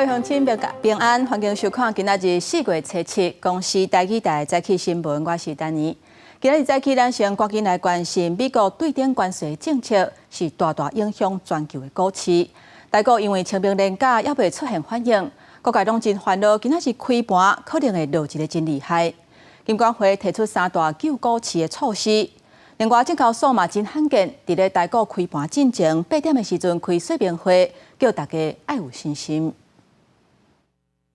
位鄉親平安，歡迎收看今仔日4月初7公視台語台早起新聞，我是丹妮。今仔日早起，咱先趕緊來關心美國對等關稅政策是大大影響全球的股市。台股因為清明連假猶未出現反應，各界攏真煩惱，今仔日開盤可能會落一个真厲害。金管會提出三大救股市的措施，另外證交所嘛真罕見，佇咧台股開盤進前8點的時陣開說明會，叫大家愛有信心。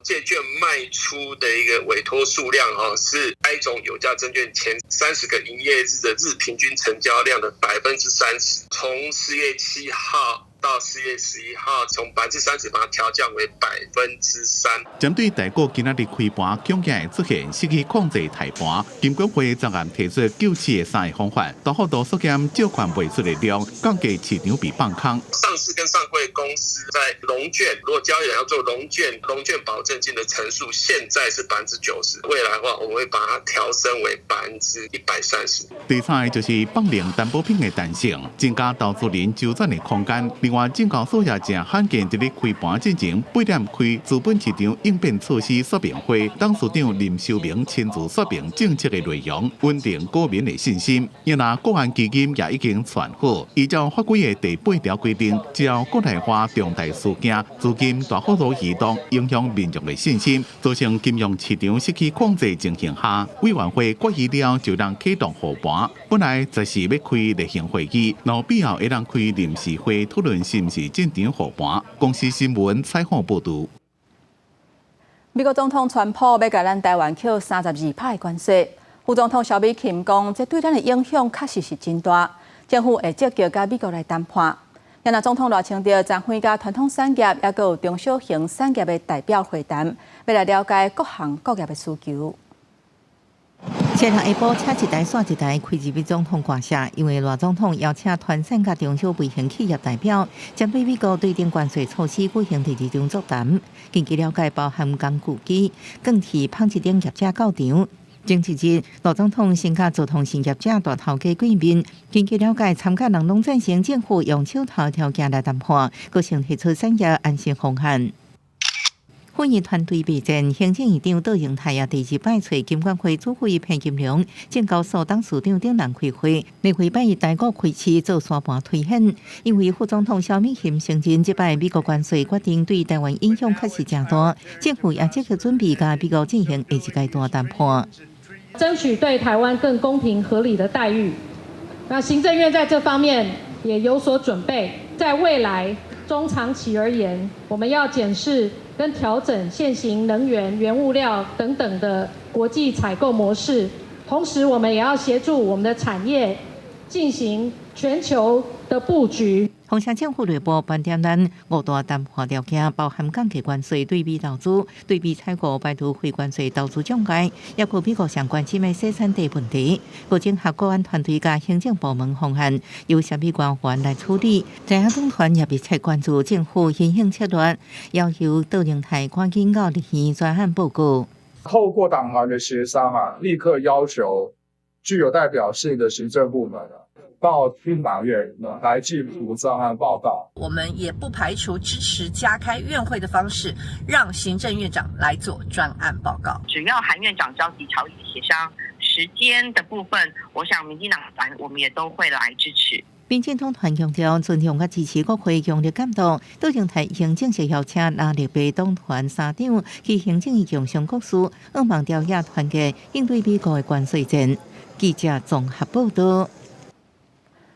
借券賣出的一個委託數量，哈，是該種有價證券前30個營業日的日平均成交量的30%。從4月7號到4月11號，從30%把它調降為3%。針對台股今仔日開盤恐驚會出現失去控制抬盤，金管會昨暗提出救市的三个方法，大幅度縮減借款賣出的量，降低市場被放空。上市跟上櫃公司在融券，如果交易人要做融券，融券保證金的成數現在是90%，未來的話我們會把它調升為130%。第三个就是放靈擔保品的彈性，增加投資人周轉的空間。另外，證交所也誠罕見佇咧開盤進前8點開資本市場應變措施說明會，董事長林修明親自說明政策的內容，穩定股民的信心。因為國安基金也已經傳好，依照法規的第八條規定，只要國內外重大事件，資金大幅度移動，影響民眾的信心，造成金融市場失去控制情形下，委員會決議了就通啟動護盤。本來就是欲開例行會議，若有必要會當開臨時會討論是毋是進場護盤。公視新聞採訪報導。美國總統川普欲共咱台灣扣32%的關稅，副總統蕭美琴講，這對咱的影響確實是真大，政府會積極佮美國來談判。若總統賴清德昨昏佮傳統產業，猶閣有中小型產業的代表會談，欲來了解各行各業的需求。前日下晡，車一台煞一台開入去總統官舍，因為賴總統邀請傳產佮中小微型企業代表，針對美國對等關稅措施舉行第二場座談。根據了解，包含工具機、鋼鐵、紡織等業者到場。前一日，賴總統先佮做通信業者大頭家見面。根據了解，參加人攏贊成政府用手頭條件來談判，閣先提出產業安心方案。會議團隊備戰，行政院長卓榮泰也第二擺揣金管會主委彭金龍、證交所董事長等人開會，認為拜一台股開市做沙盤推演。因為副總統蕭美琴承認，這擺美國關稅決定對台灣影響確實誠大，政府也積極準備佮美國進行下一階段談判，爭取對台灣更公平合理的待遇。那行政院在這方面也有所準備，在未來中長期而言，我們要檢視跟調整現行能源、原物料等等的國際採購模式，同時我們也要協助我們的產業進行全球的布局。同時，政府內部盤點咱五大談判條件，包含降低關稅、對美投資、對美採購、排除非關稅投資障礙，抑閣美國相關心的洗產地問題。閣整合國安團隊佮行政部門方案，由啥物官員來處理？在野黨團也密切關注政府因應策略，要求卓榮泰趕緊到立院專案報告。透過黨團的協商啊，立刻要求具有代表性的行政部門啊，到立法院來進行專案報告。我們也不排除支持加開院會的方式，讓行政院長來做專案報告。只要韓院長召集朝野協商，時間的部分，我想民進黨團我們也都會來支持。民進黨團強調尊重佮支持國會強力監督，卓榮泰已經正式邀請藍綠白黨團三黨去行政院共商國是，向望朝野團結應對美國的關稅戰。記者綜合報道。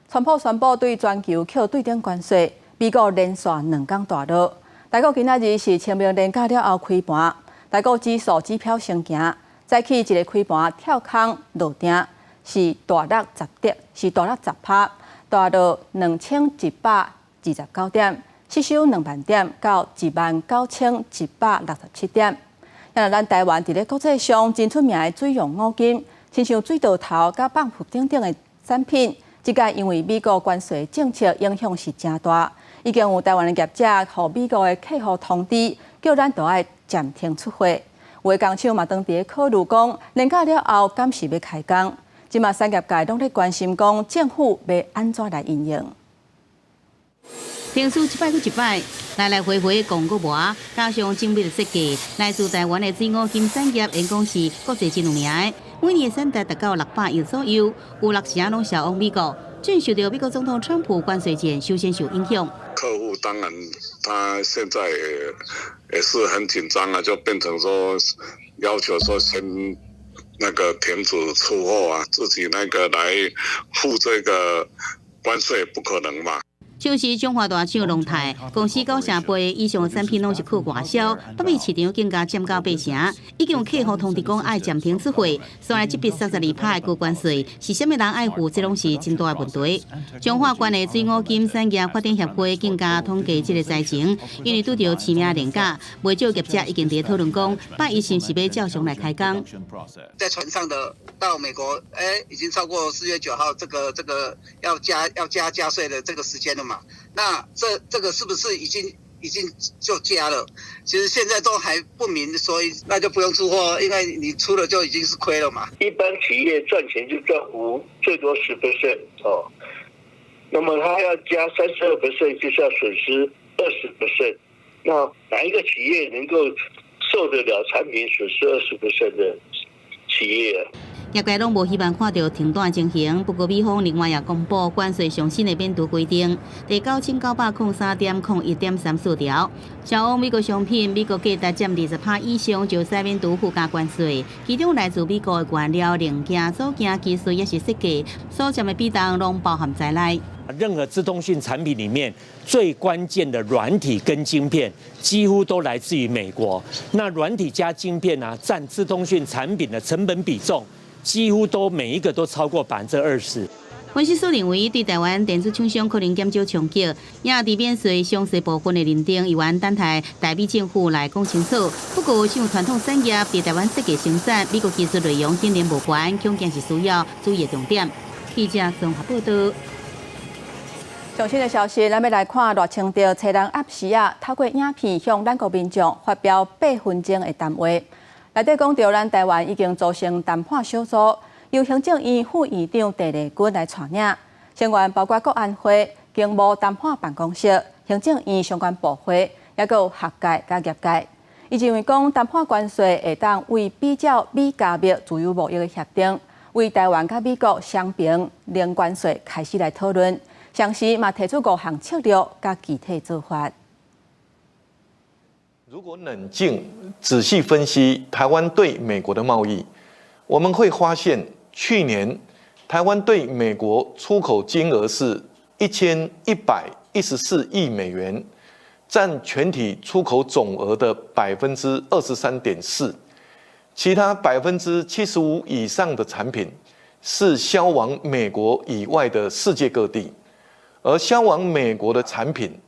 川普宣布對全球扣對等關稅，美國連續2工大落。台股今仔日是清明連假了後開盤，台股指數指標先行，早起一个開盤跳空落定，是大落十點，是大落10趴，大落2129點，失守2萬點到19,167點。若咱台灣佇咧國際上真出名的水用五金，親像水道頭佮泵浦等等的產品。這擺因為美國關稅政策影響是誠大，已經有台灣的業者予美國的客戶通知，叫咱都愛暫停出貨。有的工廠嘛，當佇咧考慮講，連假了後敢是欲開工。這馬產業界攏咧關心講，政府欲按怎來因應？停輸一擺閣一擺，來來回回講閣無，加上精密的設計，來自台灣的水五金產業，會講是國際真有名的。每年產值達到600億左右，有六成攏銷往美國。正受到美國總統川普關稅戰，首先受影響。客戶當然，他現在也是很緊張啊，就變成說要求說先那個停止出貨啊，自己那個來付這個關稅不可能嘛。像是彰化大廠龍泰公司9.8%以上的產品攏是靠外銷，北美市場更加佔到八成，已經有客戶通知講愛暫停出貨。所以這筆32%的高關稅，是啥物人愛付？這攏是真大的問題。彰化縣的水五金產業發展協會更加統計這個災情，因為拄著市命廉價，袂少業者已經佇討論講，拜一是毋是欲照常來開工。在船上的到美國，已經超過4月9號這個要加稅的這個時間了嘛？那這個是不是已經就加了？其實現在都還不明，所以那就不用出貨，因為你出了就已經是虧了嘛。一般企業賺錢就賺5，最多10% 哦。那麼他要加32%，就是要損失20%。那哪一個企業能夠受得了產品損失20% 的企業？業界攏無希望看著停單情形，不過美方另外也公布關稅上新的免除規定，第9903.01.34條，銷往美國商品，美國價值佔20%以上，就使免除附加關稅。其中來自美國的原料、零件、組件、技術抑是設計，所佔的比重攏包含在內。任何資通訊產品裡面最關鍵的軟體跟晶片，幾乎都來自於美國。那軟體加晶片啊，佔資通訊產品的成本比重，幾乎都每一個都超過20%。分析師認為，對台灣電子廠商可能減少衝擊，也佇免稅詳細部分的認定，猶原等待台美政府來講清楚。不過，像傳統產業佇台灣設計生產，美國技術內容顯然無懸，恐驚是需要注意的重點。記者綜合報道。上新的消息，咱欲來看賴清德初人暗時啊，透過影片向咱國民眾發表8分鐘的談話。內底講著，咱台灣已經組成談判小組，由行政院副院長鄭麗君來帶領，成員包括國安會、經貿談判辦公室、行政院相關部會，抑閣有學界佮業界。伊認為講談判關稅會當為比照美加墨自由貿易的協定，為台灣佮美國雙邊零關稅開始來討論，同時嘛提出五項策略佮具體做法。如果冷靜仔細分析台灣對美國的貿易，我們會發現去年台灣對美國出口金額是1114億美元，佔全體出口總額的23.4%，其他75%以上的產品是銷往美國以外的世界各地，而銷往美國的產品，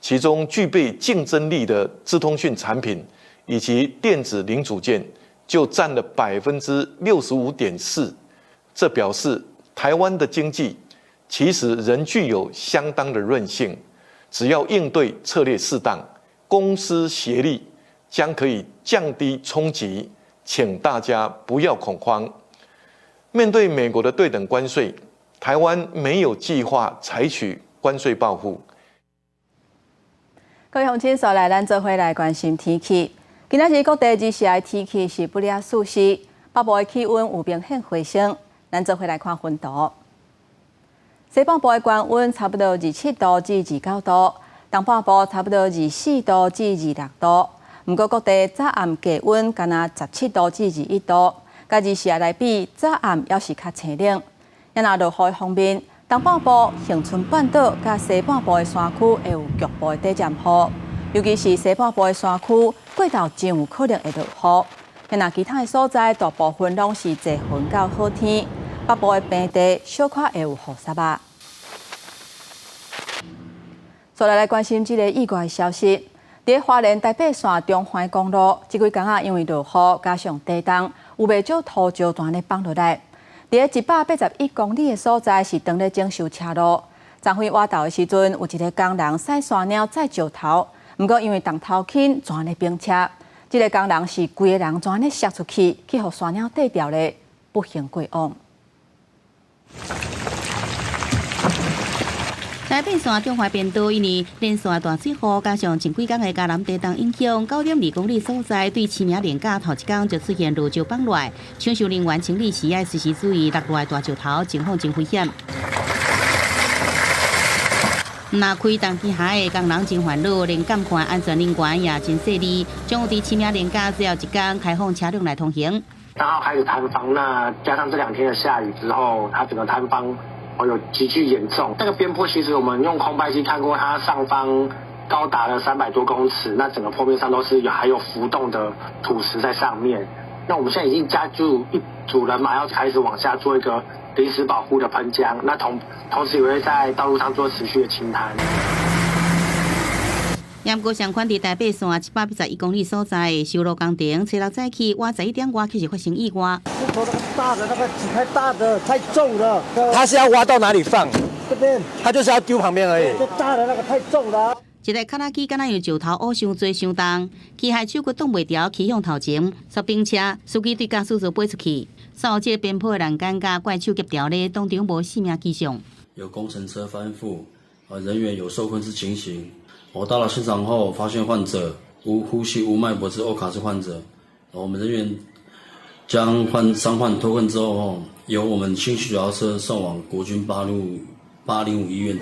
其中具備競爭力的資通訊產品以及電子零組件就佔了65.4%，這表示台灣的經濟其實仍具有相當的韌性，只要應對策略適當，公私協力，將可以降低衝擊。請大家不要恐慌。面對美國的對等關稅，台灣沒有計劃採取關稅報復。各位鄉親，紲來咱做伙來關心天氣。今仔日各地二時的天氣是不離舒適，北部的氣溫有明顯回升。咱做伙來看溫度。西半部的高溫差不多27度至29度，東半部差不多24度至26度。毋過各地早暗低溫干焦17度至21度，佮二時來比，早暗猶是較清冷。若落雨方面，東半部恆春半島佮西半部的山區會有局部的短暫雨，尤其是西半部的山區，過晝真有可能會落雨。若其他的所在，大部分攏是濟雲到好天。北部的平地小可會有雨雪仔。紲來來關心這个意外消息。佇花蓮台八線中環公路，這幾工仔因為落雨加上地動，有袂少土石全咧放落來。佇181公里的所在是當咧整修車路，昨昏倚晝的時陣，有一个工人駛沙貓載石頭，毋過因為重頭輕，全咧崩車。這个工人是規个人全咧摔出去，去予沙貓綴牢咧，不幸過往。台八線中華便道因為連續大水雨，加上前幾工的嘉南地動影響，9.2公里所在對市名連架頭一工就出現落石崩落，搶修人員清理時愛隨時注意落來大石頭，情況真危險。若開重機械的工人真煩惱，連監看安全人員也真細膩，將有佇市名連架最後一工開放車輛來通行。然後開始坍方，那加上這兩天的下雨之後，它整個坍方哦有急劇嚴重。那個邊坡其實我們用空拍機看過，它上方高達了300多公尺，那整個坡面上都是有還有浮動的土石在上面。那我們現在已經加注一組人馬，要開始往下做一個臨時保護的噴漿，那同時也會在道路上做持續的清灘。毋過相款佇台八線781公里所在的修路工程，初六早起，晚11點外開始發生意外。石頭那個大的，那個幾塊大的太重了。他是要挖到哪裡放？這邊。他就是要丟旁邊而已。這大的那個太重了。一个卡拉機敢若用石頭烏傷濟傷重，機械手閣擋袂牢，起向頭前，煞冰車，司機對駕駛座飛出去。所有這个邊坡的欄杆佮怪手夾牢咧，當場無性命跡象。有工程車翻覆，人員有受困之情形。我到了現場後，發現患者無呼吸、無脈搏之歐卡之患者。我們人員將患傷患脫困之後，由我們輕型救護車送往國軍805醫院。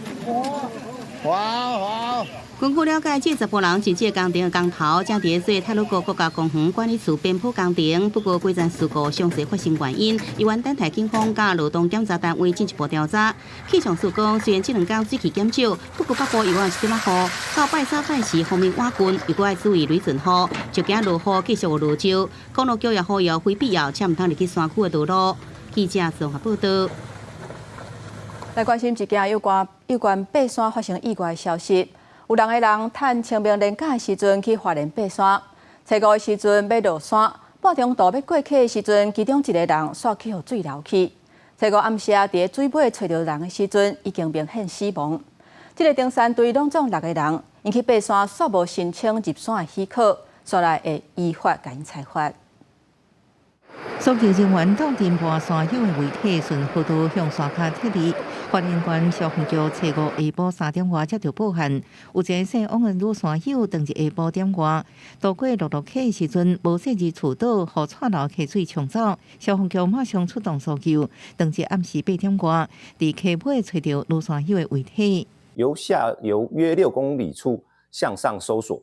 哇哇！根據了解，這查埔人是這個工程的工頭，正佇咧做太魯閣國家公園管理處邊坡工程。不過，幾層事故詳細發生原因，猶原等待警方佮勞動檢查單位進一步調查。氣象署講，雖然這兩天水汽減少，不過北部猶原是點仔雨。到拜三拜四鋒面倚近，又閣愛注意雷陣雨，就驚落雨繼續有落石。公路局也呼籲非必要，切毋通入去山區的道路。記者綜合報道。來關心一件有關爬山發生意外的消息。有兩个人趁清明連假的時陣去花蓮爬山，初五的時陣欲落山，半中途欲過溪的時陣，其中一个人煞去予水流去。初五暗時佇咧水尾揣著人的時陣，已經明顯死亡。這个登山隊攏總六个人，𪜶去爬山煞無申請入山的許可，煞來會依法共𪜶裁罰。搜救人員鬥陣跋山友的遺體順河道向山跤撤離。花蓮縣消防局初五下晡3點外接到報案，有一个姓王的女山友當日下晡點外，渡過樂樂溪的時陣，無細膩厝倒，予蔡流溪水沖走。消防局馬上出動搜救，當日暗時8點外，佇溪尾揣著女山友的遺體。由下游約6公里處向上搜索，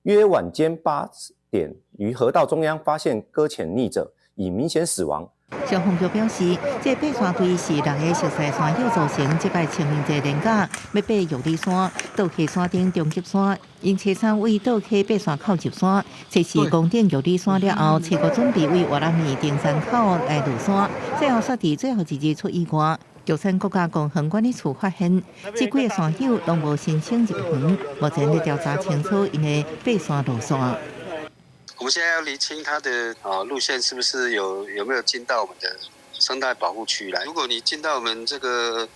約晚間8點於河道中央發現擱淺溺者，已明顯死亡。消防局表示，這爬山隊是六个熟似山友組成，這擺清明節連假欲爬玉里山，倒溪山頂終極山，𪜶初三為倒溪爬山口入山，測試攻頂玉里山了後，初五準備為外來米登山口來落山，最後煞佇最後一日出意外。玉山國家公園管理處發現，這幾个山友攏無申請入園，目前咧調查清楚𪜶的爬山路線。我們現在要釐清它的路線是不是有沒有進到我們的生態保護區來？如果你進到我們這個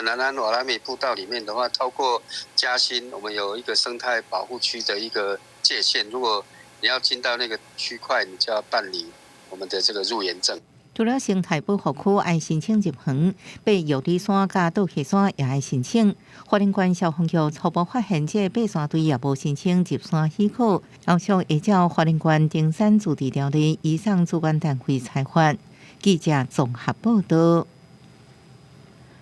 南安瓦拉米步道裡面的話，超過嘉興，我們有一個生態保護區的一個界限。如果你要進到那個區塊，你就要辦理我們的這個入園證。除了生態保護區愛申請入園，爬玉里山佮倒溪山也愛申請。花蓮縣消防局初步發現，這個爬山隊也無申請入山許可，後續會照花蓮縣登山自治條例移送主管單位裁罰。記者綜合報道。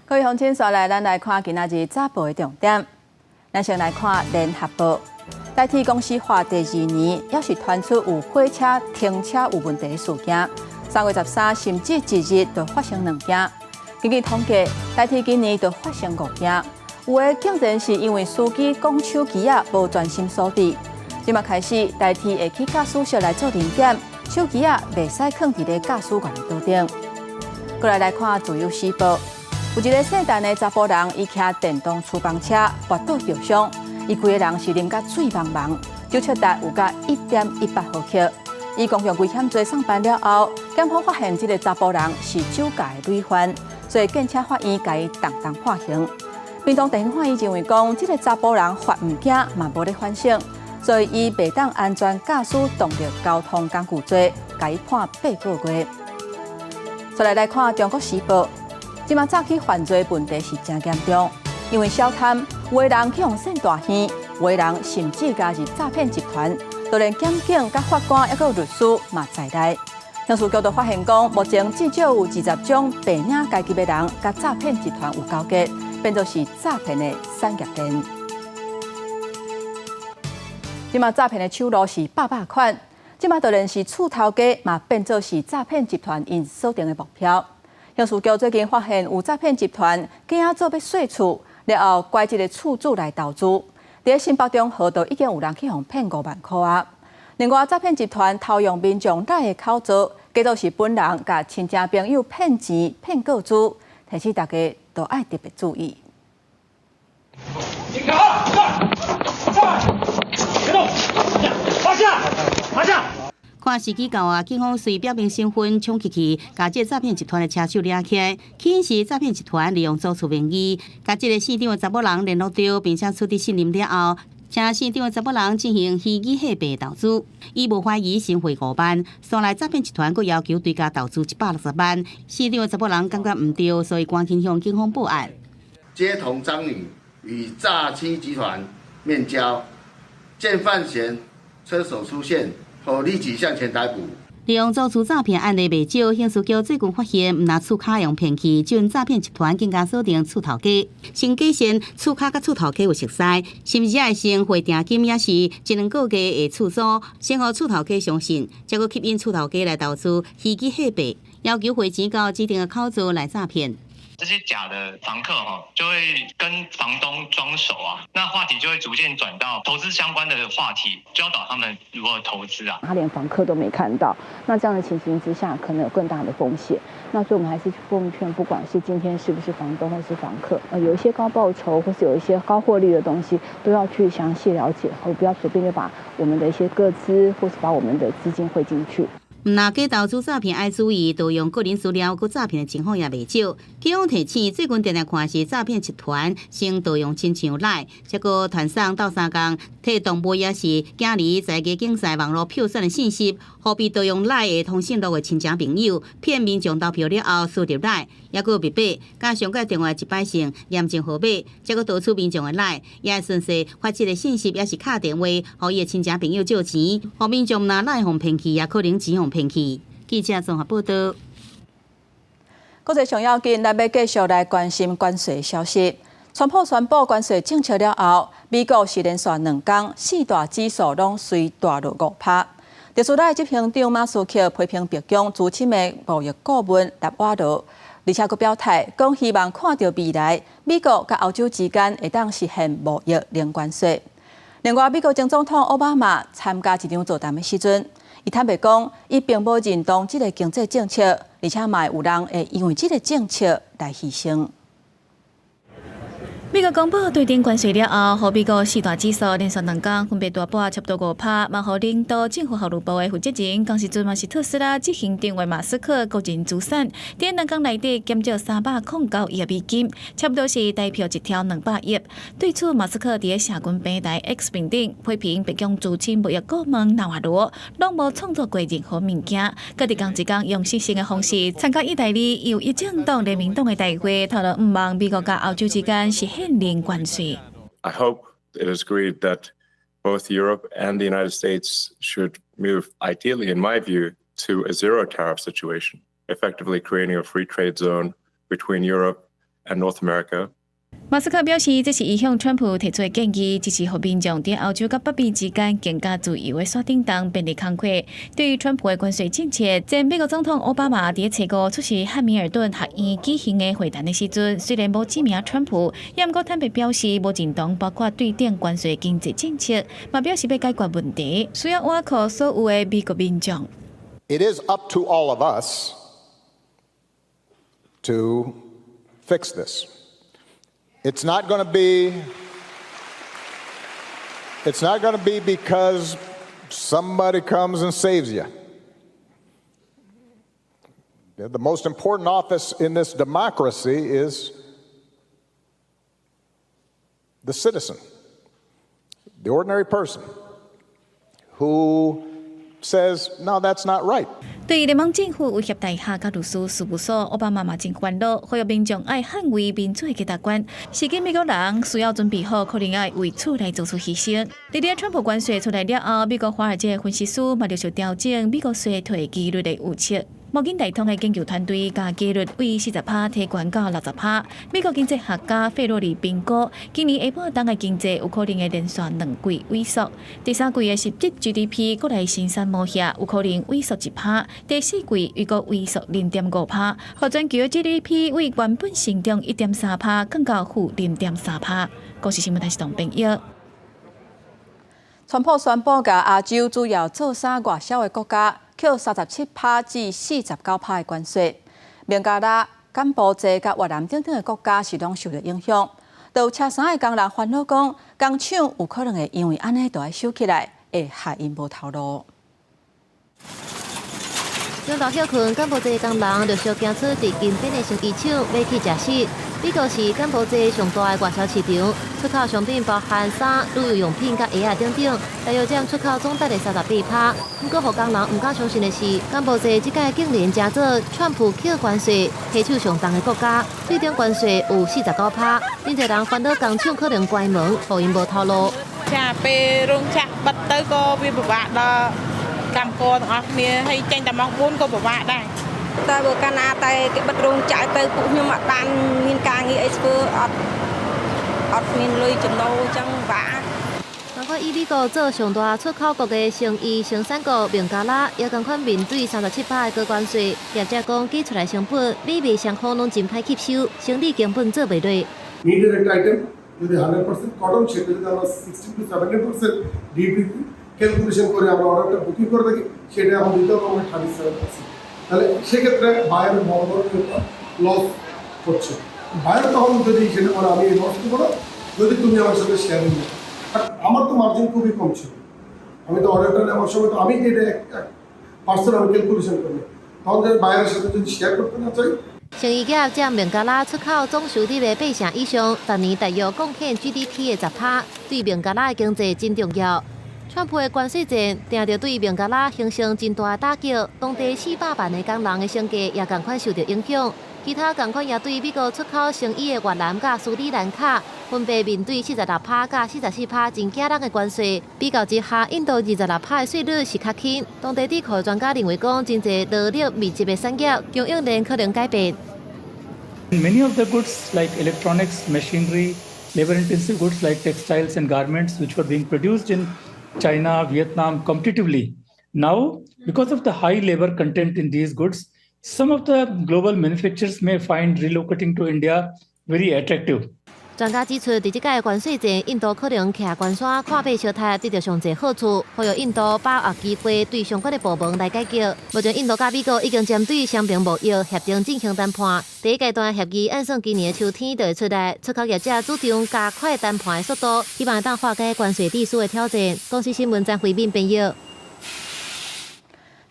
各位鄉親，紲來咱來看今仔日早報的重點。咱先來看聯合報，台鐵公司化第二年，猶是傳出有火車停車有問題的事件。3月13，甚至一日就發生兩件。根據統計，台鐵今年就發生五件，有的竟然是因為司機講手機仔，無專心鎖佇。這馬開始，台鐵會去駕駛室來做臨檢，手機仔袂使囥佇咧駕駛員的桌頂。過來來看《自由時報》，有一个姓陳的查埔人，伊騎電動廚房車跋倒著傷，伊規个人是啉甲醉茫茫，酒測值有甲1.18毫克。以公共危險罪送辦了後，檢方發現這个查埔人是酒駕的累犯，所以建請法院共伊重重判刑。屏東地方法院認為講，這个查埔人罰毋驚，嘛無咧反省，所以以袂當安全駕駛動力交通工具罪，共伊判8個月。再來來看《中國時報》，這馬早起犯罪問題是誠嚴重。因為小貪，有的人去予騙大耳，有的人甚至加入詐騙集團，就連檢警、佮法官抑閣律師嘛在內。刑事局就發現講，目前至少有20種白領階級的人，佮詐騙集團有勾結，變做是詐騙的產業鏈。這馬詐騙的手路是百百款，這馬就連是厝頭家嘛變做是詐騙集團𪜶鎖定的目標。刑事局最近發現有詐騙集團假做欲稅厝，了後拐這个厝主來投資，佇新北中和就已經有人去予騙5萬箍啊。另外，詐騙集團偷用民眾 LINE 的口座，假做是本人共親戚朋友騙錢騙個資，提醒大家都愛特別注意。你卡，別動，趴下，趴下。看時機到啊，警方隨表明身份衝入去，共這個詐騙集團的車手掠起來。起因是詐騙集團利用租厝名義，共這个姓張的查某人聯絡著，並且取得信任了後，請姓張的查某人進行虛擬貨幣投資，伊無懷疑先匯5萬，後來詐騙集團閣要求追加投資160萬，姓張的查某人感覺毋對，所以趕緊向警方報案。街同張女與詐欺集團面交，見犯嫌車手出現。後立即向前逮捕。利用租厝詐騙案例袂少，刑事局最近發現，毋但厝跤予騙去，這陣詐騙集團更加鎖定厝頭家，先假設厝跤佮厝頭家有熟似，甚至會先匯定金，抑是一兩個月的厝租，先予厝頭家相信，才閣吸引厝頭家來投資虛擬貨幣，要求匯錢到指定的口座來詐騙。這些假的房客哈，就會跟房東裝熟啊，那話題就會逐漸轉到投資相關的話題，教導他們如何投資啊。他連房客都沒看到，那這樣的情形之下，可能有更大的風險。那所以我們還是奉勸，不管是今天是不是房東或是房客，有一些高報酬或是有一些高獲利的東西，都要去詳細了解，後不要隨便就把我們的一些個資或是把我們的資金匯進去。毋但假投資詐騙愛注意，盜用個人資料閣詐騙的情況也袂少。警方提醒，最近定定看是詐騙集團先盜用親像 LINE，才閣傳送鬥相共，替動物抑是囝兒才藝競賽網路票選的信息，予被盜用 LINE 的通訊錄的親戚朋友，騙民眾投票了後輸入 LINE，抑閣密碼，佮上蓋重要一擺性驗證號碼，才閣盜取民眾的 LINE，也會順勢發這个信息，抑是敲電話，予伊的親戚朋友借錢，予民眾若 LINE 予騙去，也可能錢予騙去。記者綜合報道。國際上要緊，咱欲繼續來關心關稅消息。川普宣布關稅政策了後，美國是連續兩工四大指數攏隨跌落5%。特斯拉執行長馬斯克批評白宮資深的貿易顧問納瓦羅，而且閣表態講希望看著未來美國佮歐洲之間會當實現貿易零關稅。另外，美國前總統奧巴馬參加一場座談的時陣，伊坦白講，伊並無認同這个經濟政策，而且嘛有人會因為這个政策來犧牲。美國公布對等關稅了後，予美國四大指數連續兩工分別大跌差不多5%，嘛予領導政府效率部的負責人，同時陣嘛是特斯拉執行長的馬斯克個人資產，佇兩工內底減少309億美金，差不多是台票一兆200億。對此，馬斯克佇社群平台 X 面頂批評白宮資深貿易顧問納瓦羅，攏無創造過任何物件，閣佇仝一工用視訊的方式參加意大利右翼政黨聯盟黨的大會，透露向望美國佮歐洲之間實現零關稅。 I hope it is agreed that both Europe and the United States should move, ideally, in my view, to a zero tariff situation, effectively creating a free trade zone between Europe and North America. 馬斯克表示，這是伊向川普提出的建議，支持予民眾佇歐洲佮北美之間更加自由的線頂當便利工課。對於川普的關稅政策，前美國總統奧巴馬佇初五出席漢密爾頓學院舉行的會談的時陣，雖然無指名川普，也毋過坦白表示無認同包括對等關稅經濟政策，嘛表示欲解決問題，需要倚靠所有的美國民眾。 It is up to all of us to fix this. It's not going to be because somebody comes and saves you. The most important office in this democracy is the citizen, the ordinary person who says, no, that's not right. 對對聯邦政府威脅大廈佮律師事務所，奧巴馬嘛真煩惱，呼籲民眾愛捍衛民主的價值觀。時今美國人需要準備好，可能愛為此來做出犧牲。佇咧川普關稅出來了後，美國華爾街分析師嘛陸續調整美國衰退機率的預測。摩根大通的研究團隊共機率為40趴提懸到60趴。美國經濟學家費洛里評估，今年下半冬的經濟有可能會連續兩季萎縮。第三季的實質 GDP 閣來生產無遐，有可能萎縮1趴。第四季預估萎縮0.5趴，予全球 GDP 為原本成長1.3趴，降到-0.3趴。公視新聞台是董編譯。川普宣布，共亞洲主要做衫外銷的國家，扣37趴至49趴的關稅。孟加拉、柬埔寨佮越南等等的國家是攏受著影響。都有車衫的工人煩惱講，工廠有可能會因為按呢就愛收起來，會害𪜶無頭路。中晝歇睏，柬埔寨工人陸續行出佇近邊的成衣廠欲去食食。美國是柬埔寨上大的外銷市場，出口商品包含衫、旅遊用品佮鞋仔等等，大約佔出口總值的38趴。毋過，予工人毋敢相信的是，柬埔寨這擺竟然成做川普扣關稅提手上重的國家，對頂關稅有49趴。真濟人煩惱工廠可能關門，予𪜶無頭路。 ចាពេលរោងចក្របិទទៅក៏វាពិបាកដល់កម្មករទាំងអស់គ្នាហើយចេញតែម៉ោង4ក៏ពិបាកដែរ តែបើកាលណាតែគេបិទរោងចក្រទៅពួកខ្ញុំអត់បានមានការងារអីធ្វើអត់អត់មានលុយចំណូលអញ្ចឹងពិបាក包括以美國做上大出口國的成衣生產國孟加拉，也仝款面對37趴的高關稅。業者講，計出來成本，買賣雙方攏真歹吸收，生理根本做袂落。 নিডের একটা আইটেম যদি 100% কটন, সেটা যদি আমরা 16 to 17% duty calculation করে আমরা অর্ডারটা বুকিং করে থাকি, সেটা এখন দিতে হবে আমরা 37%। তাহলে সেক্ষেত্রে বায়ারের বড় ধরনের একটা লস হচ্ছে। বায়ার তখন যদি সেটা বলে, আমি এই লস করবো না যদি তুমি আমার সাথে শেয়ারিং না। বাট আমার তো মার্জিন খুবই কম ছিল। আমি তো অর্ডারটা নেওয়ার সময় তো আমি যেটা 1% আমি ক্যালকুলেশন করি, তখন যদি বায়ারের সাথে যদি শেয়ার করতে না চাই। 成衣業佔孟加拉出口總收入的八成以上，逐年大約貢獻 GDP 的10趴，對孟加拉的經濟真重要。川普的關稅戰，定著對孟加拉形成真大的打擊，當地400萬的工人的生計也仝款受著影響。其他仝款也對美國出口成衣的越南佮斯里蘭卡，分別面對46趴佮44趴真驚人的關稅。比較之下，印度26趴的稅率是較輕。當地智庫專家認為講，真濟勞力密集的產業供應鏈可能改變。 Many of the goods like electronics, machinery, labor-intensive goods like textiles and garments, which were being produced in China, Vietnam competitively. Now, because of the high labor content in these goods, some of the global manufacturers may find relocating to India very attractive. 專家指出，佇這擺關稅戰，印度可能徛關山看馬相踢，得著上濟好處，呼籲印度把握機會對相關的部門來改革。目前，印度佮美國已經針對雙邊貿易協定進行談判，第一階段協議按算今年的秋天就會出來。出口業者主張加快談判的速度，希望會當化解關稅秩序的挑戰。公視新聞張惠敏編譯。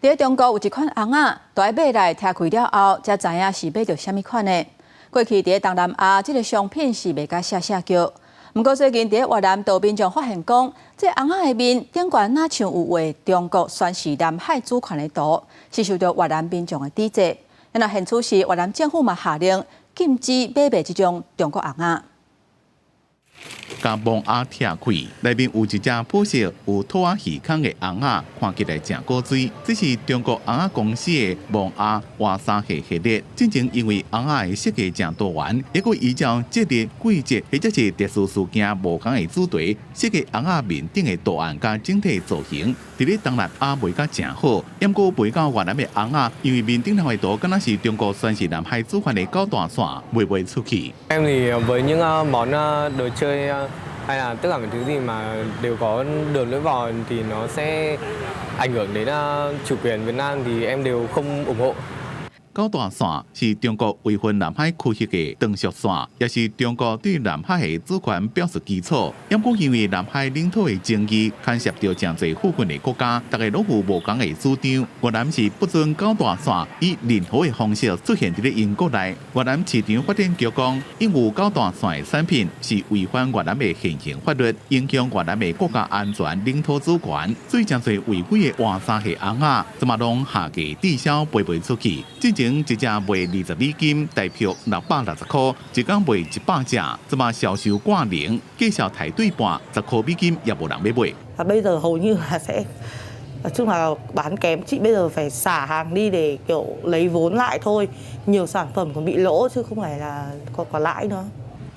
佇中國有一款甕仔，蹛佇馬內拆開了後，才知影是買著啥物款的。過去佇咧東南亞，這个商品是賣甲謝謝叫。毋過最近佇咧越南，就民眾發現講，這甕仔的面頂懸若像有畫中國宣示南海主權的圖，是受著越南民眾的抵制。若現此時越南政府嘛下令禁止買賣這種中國甕仔。共墓仔拆開，內面有一隻褐色有兔仔魚孔的甕仔，看起來誠古錐。這是中國甕仔公司的墓仔活沙系系列。進前因為甕仔的設計誠多元，抑閣依照節日、季節或者是特殊事件無仝的主題，設計甕仔面頂的圖案佮整體造型。佇咧東南亞賣甲誠好，毋過賣到越南的甕仔，因為面頂頭的圖敢若是中國宣示南海主權的九段線，賣袂出去。 Em thì với những món đồ chơi hay là tất cả mọi thứ gì mà đều có đường lưỡi bò thì nó sẽ ảnh hưởng đến chủ quyền Việt Nam thì em đều không ủng hộ. 九大線是中國圍分南海區域的長軸線，也是中國對南海的主權表述基礎。毋過因為南海領土的爭議，牽涉著誠濟附近的國家，逐家攏有無仝的主張。越南是不准九大線以任何的方式出現佇咧𪜶國內。越南市場發展局講，印有九大線的產品是違反越南的現行法律，影響越南的國家安全、領土主權。所以誠濟違規的活沙蟹尪仔，這馬攏下架滯銷，賣袂出去。之前一隻賣20美金，大約660塊，一工賣100隻，這馬銷售掛零，價數刣對半，10塊美金也無人欲買。 Và bây giờ hầu như là sẽ nói chung là bán kém, chị bây giờ phải xả hàng đi để kiểu lấy vốn lại thôi, nhiều sản phẩm còn bị lỗ chứ không phải là có lãi nữa.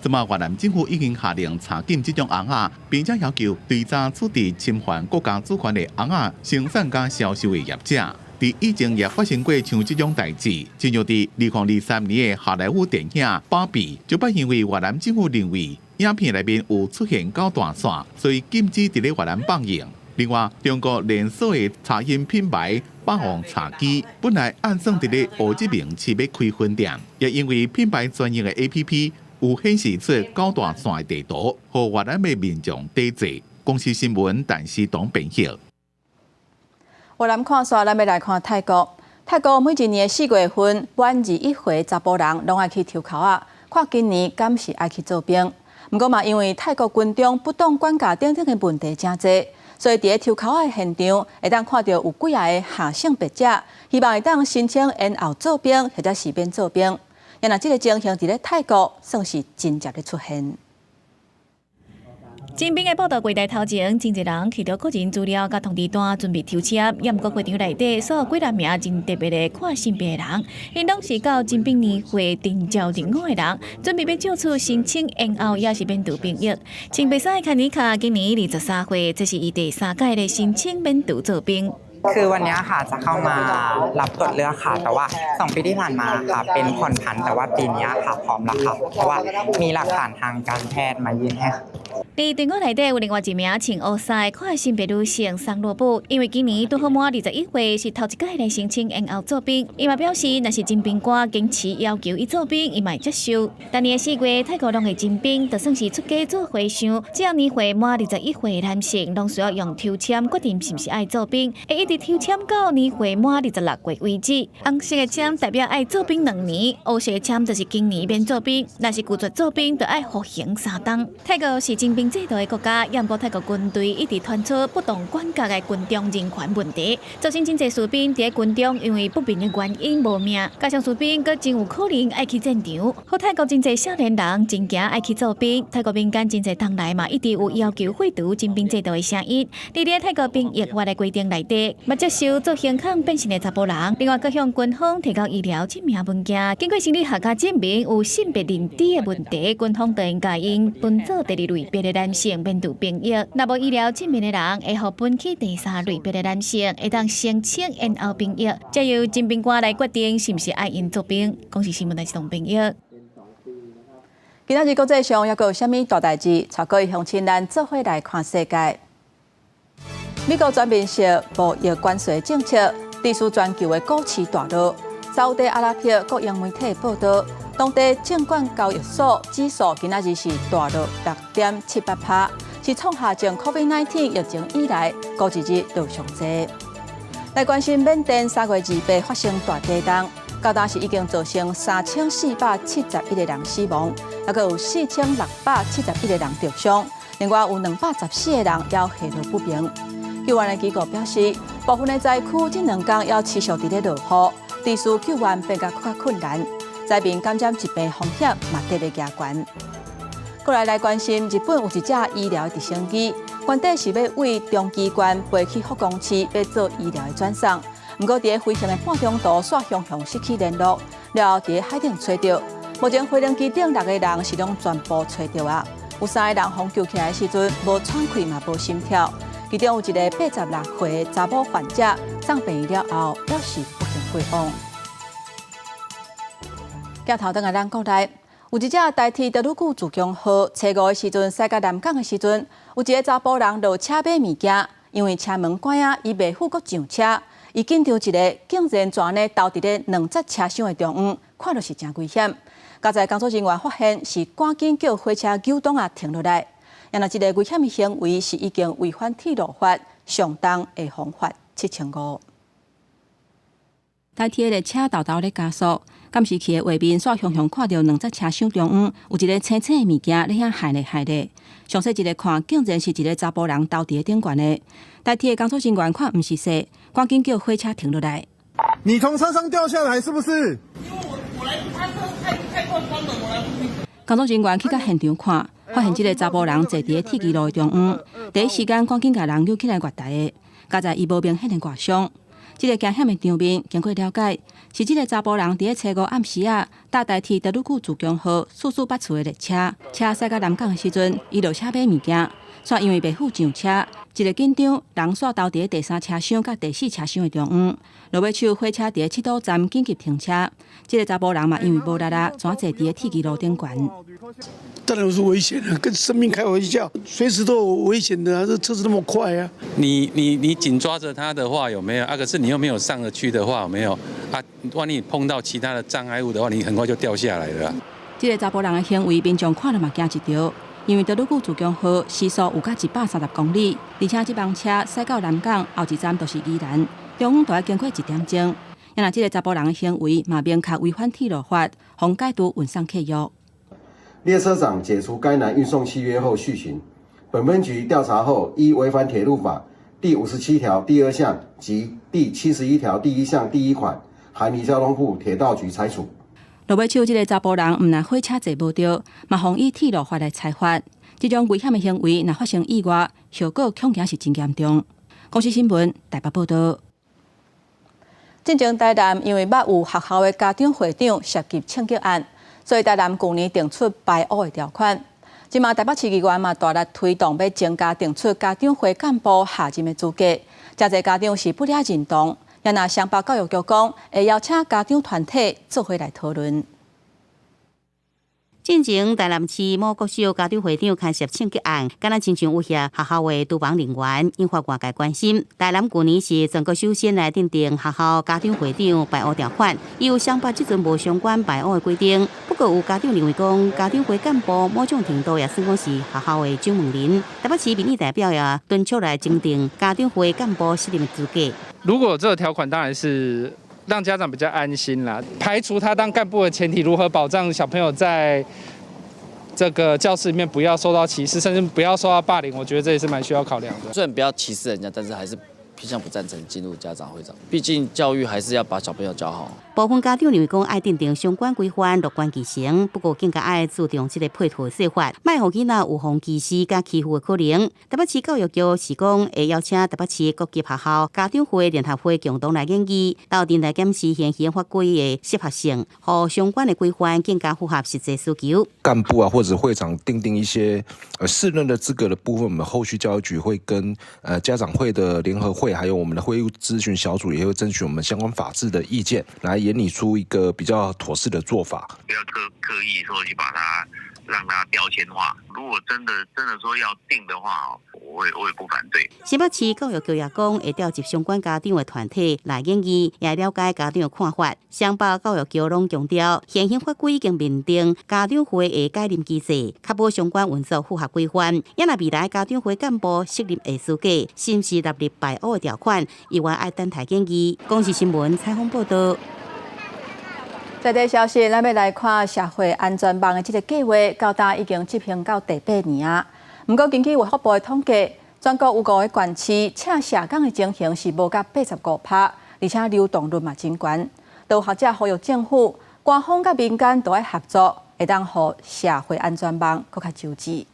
這馬越南政府已經下令查禁這種尪仔，並且要求追查處置侵犯國家主權的尪仔生產佮銷售的業者。佇以前也發生過像這種代誌，親像佇2023年的好萊塢電影《芭比》，就捌因為越南政府認為影片內面有出現九大線，所以禁止佇咧越南放映。另外，中國連鎖的茶飲品牌霸王茶姬本來按算佇咧胡志明市欲開分店，也因為品牌專用的 APP 有顯示出九大線的地圖，予越南的民眾抵制。公視新聞，陳思東編譯。越南看煞，咱欲來看泰國。泰國每一年4月份，滿21歲查埔人攏愛去抽鬮仔，看今年敢是愛去做兵。毋過嘛，因為泰國軍中不當管教等等的問題誠濟，所以佇咧抽鬮仔的現場，會當看著有幾仔个下性別者，希望會當申請延後做兵，或者是免做兵。若這个情形佇咧泰國算是真正咧出現。徵兵的報到櫃台頭前，真濟人提著個人資料佮通知單準備抽籤。也毋過會場內底，所有幾若名真特別的看性別的人，𪜶攏是到徵兵年會徵召入伍的人，準備欲借此申請延後，抑是免除兵役。穿白衫的卡尼卡今年23歲，這是伊第三擺來申請免除做兵。 คือวันนี้ค่ะจะเข้ามารับตรวจเลือกค่ะแต่ว่า2ปีที่ผ่านมาค่ะเป็นผ่อนผันแต่ว่าปีนี้ค่ะพร้อมแล้วค่ะเพราะว่ามีหลักฐานทางการแพทย์มายื่นให้ค่ะ佇隊伍內底有另外一名穿烏衫的看性別女性桑羅布，因為今年拄好滿21歲，是頭一擺來申請延後做兵。伊嘛表示，若是徵兵官堅持要求伊做兵，伊嘛會接受。逐年4月，泰國攏會徵兵，就算是出家做和尚，只要年歲滿二十一歲的男性，攏需要用抽籤決定是毋是愛做兵，會一直抽籤到年歲滿26歲為止。紅色的籤代表愛做兵2年，烏色的籤就是今年免做兵。若是拒絕做兵，就愛服刑3冬。泰國是徵兵制度的國家，也毋過泰國軍隊一直傳出不當管教的軍中人權問題，造成真濟士兵佇軍中因為不明的原因無命，加上士兵閣真有可能愛去戰場，予泰國真濟少年人真驚愛去做兵。泰國民間真濟冬來嘛，一直有要求廢除徵兵制度的聲音。佇咧泰國兵役法的規定內底，嘛接受做胸孔變性的查埔人。另外，閣向軍方提交醫療證明文件，經過生理學家證明有性別認知的問題，軍方就應共𪜶分做第二類別的男性免除兵役。若無醫療證明的人，會予分去第三類別的男性，會當申請延後兵役，再由徵兵官來決定是毋是愛𪜶做兵。公視新聞來自東兵役。今仔日國際上猶閣有啥物大代誌？帶各位鄉親咱做伙來看世界。美國全面性貿易關稅政策，致使全球的股市大落。沙烏地阿拉伯國營媒體報導，當地證券交易所指數今仔日是大落6.78%，是創下自 COVID-19 疫情以來單一日落上濟。來關心緬甸3月28發生大地動，到今是已經造成3471個人死亡，猶閣有4671個人著傷，另外有214個人猶下落不明。救援的機構表示，部分的災區這兩工猶持續佇咧落雨，致使救援變甲閣較困難，災民感染疾病風險嘛特別加懸。過來來關心，日本有一架醫療直升機，原底是欲對長崎縣飛去福岡市，欲做醫療的轉送。毋過佇咧飛行的半中途，煞雄雄失去聯絡，了後佇咧海頂揣著。目前飛行機頂六個人是攏全部揣著啊，有三個人予救起來的時陣無喘氣嘛無心跳，其中有一個86歲的查某患者送病院了後，猶是不幸過往。鏡頭轉來咱國內，有一隻台鐵德魯固自強號，初五的時陣駛到南港的時陣，有一个查埔人落車買物件，因為車門關啊，伊袂赴閣上車，伊緊張一个，竟然就按呢兜佇咧兩節車廂的中央，看著是誠危險。佳哉工作人員發現是趕緊叫火車扭擋仔停落來。若這个危險的行為是已經違反鐵路法，上重會予罰7500。台鐵的列車沓沓咧加速，監視器的畫面煞雄雄看著兩節車廂中央有一个青青的物件咧遐害咧害咧。詳細一个看，竟然是一个查埔人兜佇咧頂懸的。台鐵的工作人員看毋是勢，趕緊叫火車停落來。你從車上掉下來是不是？因為我我來，他車開開關關門，我來不及。工作人員去到現場看，發現這个查埔人坐佇咧鐵支路的中央，第一時間趕緊共人扭起來月台的。佳哉伊無明顯的外傷。這个驚險的場面，經過了解，是這个查埔人佇咧初五暗時仔，搭台鐵德魯固自強號四四八次的列車，車駛到南港的時陣，伊落車買物件，煞因為袂赴上車，一个緊張，人煞兜佇咧第三車廂佮第四車廂的中央，落尾手火車佇咧七堵站緊急停車，這个查埔人嘛因為無力啊，轉坐佇咧鐵支路頂懸。當然是危險的，跟生命開玩笑，隨時都有危險的啊！這車子那麼快啊！你緊抓着它的話，有沒有啊？可是你又沒有上得去的話，有沒有啊？萬一你碰到其他的障礙物的話，你很快就掉下來了。這个查埔人的行為，民眾看了嘛驚一跳，因為德魯固自強號時速有到130公里，而且這班車駛到南港後一站就是宜蘭，中央都愛經過一點鐘。若這个查埔人的行為嘛明確違反鐵路法，予解除運送契約。列車長解除該男運送契約後續詢，本分局調查後，依違反鐵路法第57條第二項及第71條第一項第一款，函移交通部鐵道局裁處。落尾手這个查埔人毋但火車坐無著，嘛予依鐵路法來裁罰。這種危險的行為，若發生意外，後果恐驚是真嚴重。公視新聞台北報導。進前台南因為捌有學校的家長會長涉及槍擊案，所以台南舊年定出排烏的條款。這馬台北市議員嘛大力推動，欲增加定出家長會幹部下任的資格。誠濟家長是不了認同，也若雙北教育局講會邀請家長團體做伙來討論。進前台南市某國小家長會長牽涉槍擊案，敢若親像威脅學校的廚房人員，引發外界關心。台南舊年是全國首先來訂定學校家長會長排烏條款，由雙北這陣無相關排烏的規定。不過有家長認為講，家長會幹部某種程度也算講是學校的掌門人。台北市民意代表也敦促來增訂家長會幹部適任的資格。如果這個條款當然是讓家長比較安心啦。排除他當幹部的前提，如何保障小朋友在這個教室裡面不要受到歧視，甚至不要受到霸凌？我覺得這也是蠻需要考量的。雖然不要歧視人家，但是還是偏向不贊成進入家長會長。畢竟教育還是要把小朋友教好。部分家長認為講愛訂定相關規範，樂觀其成。不過更加愛注重這个配套說法，莫予囡仔有予歧視佮欺負的可能。台北市教育局是講會邀請台北市各級學校家長會聯合會共同來研議，鬥陣來檢視現行法規的適合性，予相關的規範更加符合實際需求。幹部啊，或者會長訂定一些適任的資格的部分，我們後續教育局會跟家長會的聯合會，還有我們的會務諮詢小組，也會爭取我們相關法制的意見，來研擬出一個比較妥適的做法。不要刻意說去把它讓它標籤化。如果真的真的說要定的話，我也不反對。新北市教育局也講會調集相關家長的團體來研議，也了解家長的看法。雙北教育局攏強調，現行法規已經明定家長會的解任機制，確保相關運作符合規範。也若未來家長會幹部適任的資格，是毋是納入排烏的條款，猶原愛等待研議。公視新聞採訪報導。在地消息，咱欲來看社會安全網的這个計畫，到今已經執行到第八年啊。毋過根據衛福部的統計，全國有五個縣市請社工的情形是無佮85%，而且流動率嘛真懸。都有學者呼籲政府、官方佮民間都愛合作，會當予社會安全網閣較周至。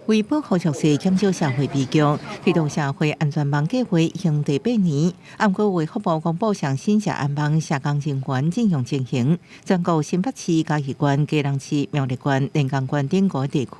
為保護弱勢、減少社會悲劇，推動社會安全網計畫行第八年。毋過衛福部公布上新社安網社工人員徵用情形，全國新北市、嘉義縣、基隆市、苗栗縣、連江縣等五个地區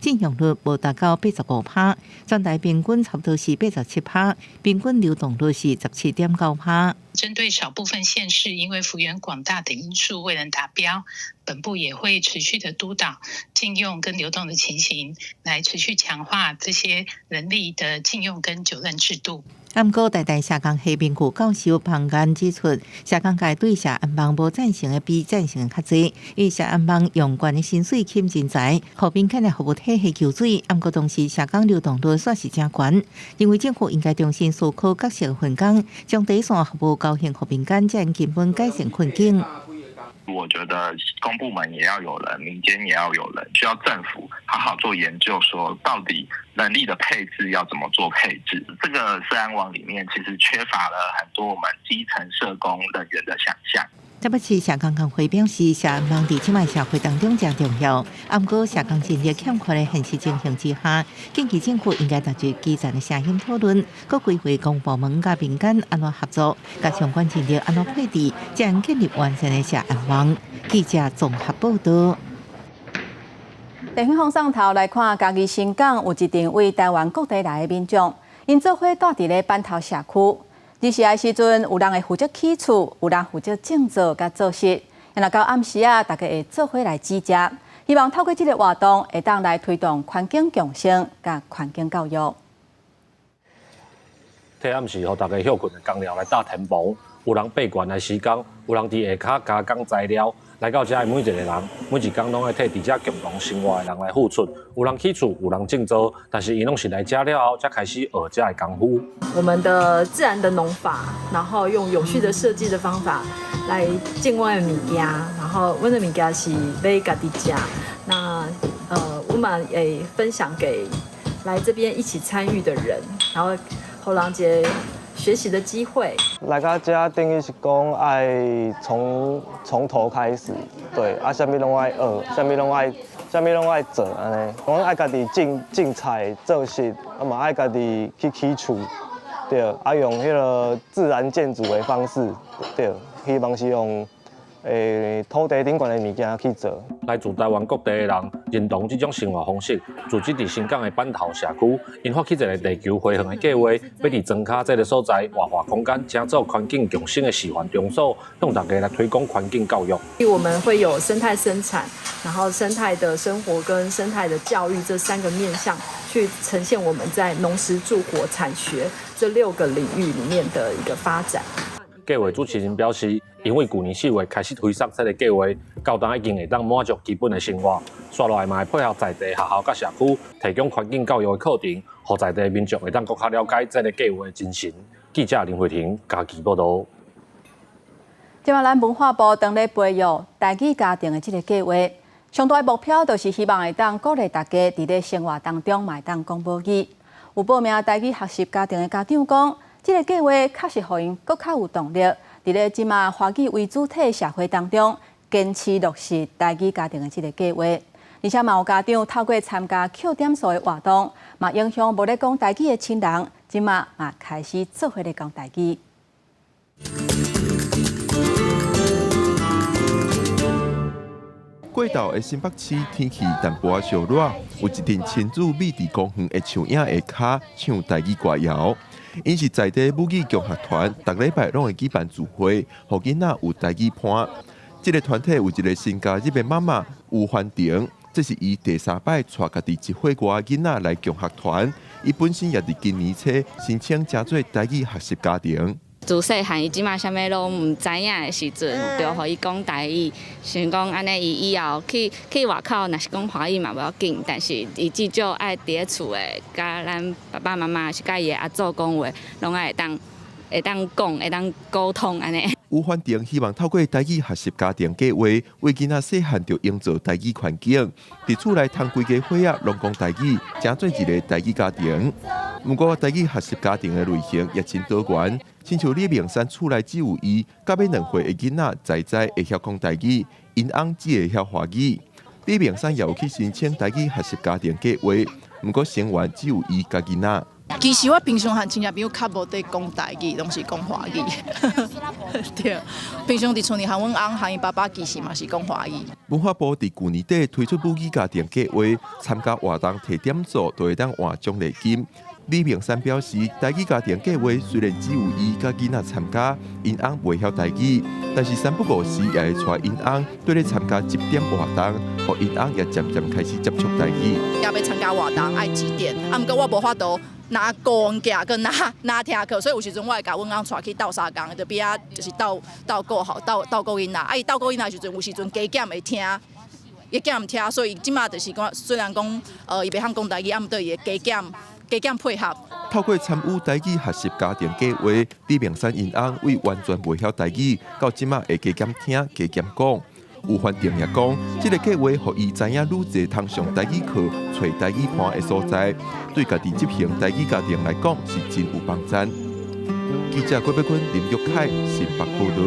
徵用率無達到85%，全台平均差不多是87%，平均流動率是17.9%。針對少部分縣市因為幅員廣大等因素未能達標，本部也會持續的督導進用跟流動的情形，來持續強化這些人力的進用跟久任制度。毋過，台大社工系名譽教授彭堅指出，社工界對社安網無贊成的比贊成的較濟，因為社安網用懸的薪水吸引人才，予民間的服務體系求水。毋過，同時社工流動率煞是誠懸，認為政府應該重新思考角色分工，將第一線服務交還予民間，才能根本改善困境。我覺得公部門也要有人，民間也要有人，需要政府好好做研究，說到底人力的配置要怎麼做配置。這個社安網裡面其實缺乏了很多我們基層社工人員的想象。台北市社工工會表示，社安網佇這擺社會當中誠重要。毋過，社工人力欠缺的現實情形之下，建議政府應該納入基層的聲音討論，閣規劃公部門佮民間按怎合作，佮相關人力按怎配置，才能建立完善的社安網。記者綜合報導。地方放送頭來看，嘉義新港有一陣為台灣各地來的民眾，𪜶做伙蹛佇咧板頭社區。日時的時陣，有人會負責起厝，有人負責種造佮做穡。若到暗時啊，大家會做伙來煮食。希望透過這個活動，會當來推動環境共生佮環境教育。退暗時，予大家歇睏的工了來搭天棚，有人爬懸來施工，有人佇下跤加工材料。來到遮的每一個人，每一工攏愛替佇遮共同生活的人來付出。有人起厝，有人種造，但是𪜶攏是來遮了後，才開始學遮的功夫。我們的自然的農法，然後用永續的設計的方法來種阮的物件，然後阮的物件是欲家己食。那我們會分享給來這邊一起參與的人，然後予人一個學習的機會。來到遮等於是講愛從頭開始，對，啊，啥物攏愛學，啥物攏愛做按呢。講愛家己種菜做穡，啊嘛愛家己去起厝，對，啊用彼個自然建築的方式，對，希望是用土地頂懸的物件去做。來自台灣各地的人認同這種生活方式，組織佇新港的板頭社區，𪜶發起一個地球花園的計劃，欲佇莊跤這个所在活化空間，成做環境共生的示範場所，向大家來推廣環境教育。我們會有生態生產，然後生態的生活跟生態的教育這三個面向，去呈現我們在農食住活產學這六個領域裡面的一個發展。計劃主持人表示，因為舊年4月開始推捒這个計劃，到今已經會當滿足基本的生活。紲落來嘛會配合在地學校佮社區，提供環境教育的課程，予在地民眾會當閣較了解這个計劃的精神。記者林慧婷嘉義報導。這擺咱文化部當咧培育台語家庭的這个計劃，上大的目標就是希望會當鼓勵大家佇咧生活當中嘛會當講母語。有報名台語學習家庭的家長講，這个計劃確實予𪜶閣較有動力，佇咧這馬華語為主體的社會當中，堅持落實台語家庭的這个計劃。而且嘛有家長透過參加扣點數的活動，嘛影響無咧講台語的親人，這馬嘛開始做伙咧講台語。過晝的新北市天氣淡薄仔燒熱，有一陣親子覕佇公園的樹影下跤唱台語歌謠。𪜶是在地母語共學團，逐禮拜攏會舉辦聚會，予囡仔有台語伴。這个團體有一个新加入的媽媽吳凡婷，這是伊第三擺帶家己一歲外囡仔來共學團。伊本身也佇今年初申請成做台語學習家庭。自細漢伊這馬啥物攏毋知影的時陣，就予伊講台語，想講按呢伊以後去外口，若是講華語嘛無要緊，但是伊至少愛佇咧厝的，佮咱爸爸媽媽是佮伊的阿祖講話，攏愛會當講，會當溝通按呢。吳凡婷希望透過台語學習家庭計劃，為囡仔細漢就營造台語環境，佇厝內通規家伙仔攏講台語，成做一个台語家庭。毋過台語學習家庭的類型也真多元，親像李明山厝內只有伊，到尾2歲的囡仔在在會曉講台語，𪜶翁只會曉華語。李明山也有去申請台語學習家庭計劃，毋過成員只有伊佮囡仔。其實我平常和親戚朋友較無佇講台語，攏是講華語。對，平常佇厝裡和阮翁和伊爸爸其實嘛是講華語。文化部佇舊年底推出母語家庭計劃，參加活動提點數就會當換獎勵金。李明山表示，台語家庭計劃雖然只有伊佮囡仔參加，𪜶翁袂曉台語，但是三不五時也會帶𪜶翁綴咧參加集點活動，予𪜶翁也漸漸開始接觸台語。也欲參加活動愛集點，啊，毋過我無法度若講起閣若聽課，所以有時陣我會共阮翁帶去鬥相共，就邊仔就是鬥鬥顧吼，鬥鬥顧囡仔。啊，伊鬥顧囡仔的時陣，有時陣加減會聽，伊減毋聽，所以這馬就是講，雖然講伊袂曉講台語，啊，毋過伊會加減加減配合。透過參與台語學習家庭計劃，李明山𪜶翁為完全袂曉台語，到這馬會加減聽、加減講。有反正也講，這個計劃予伊知影愈濟通上台語課、揣台語伴的所在，對家己執行台語家庭來講是真有幫助。記者郭碧坤、林玉凱新北報導。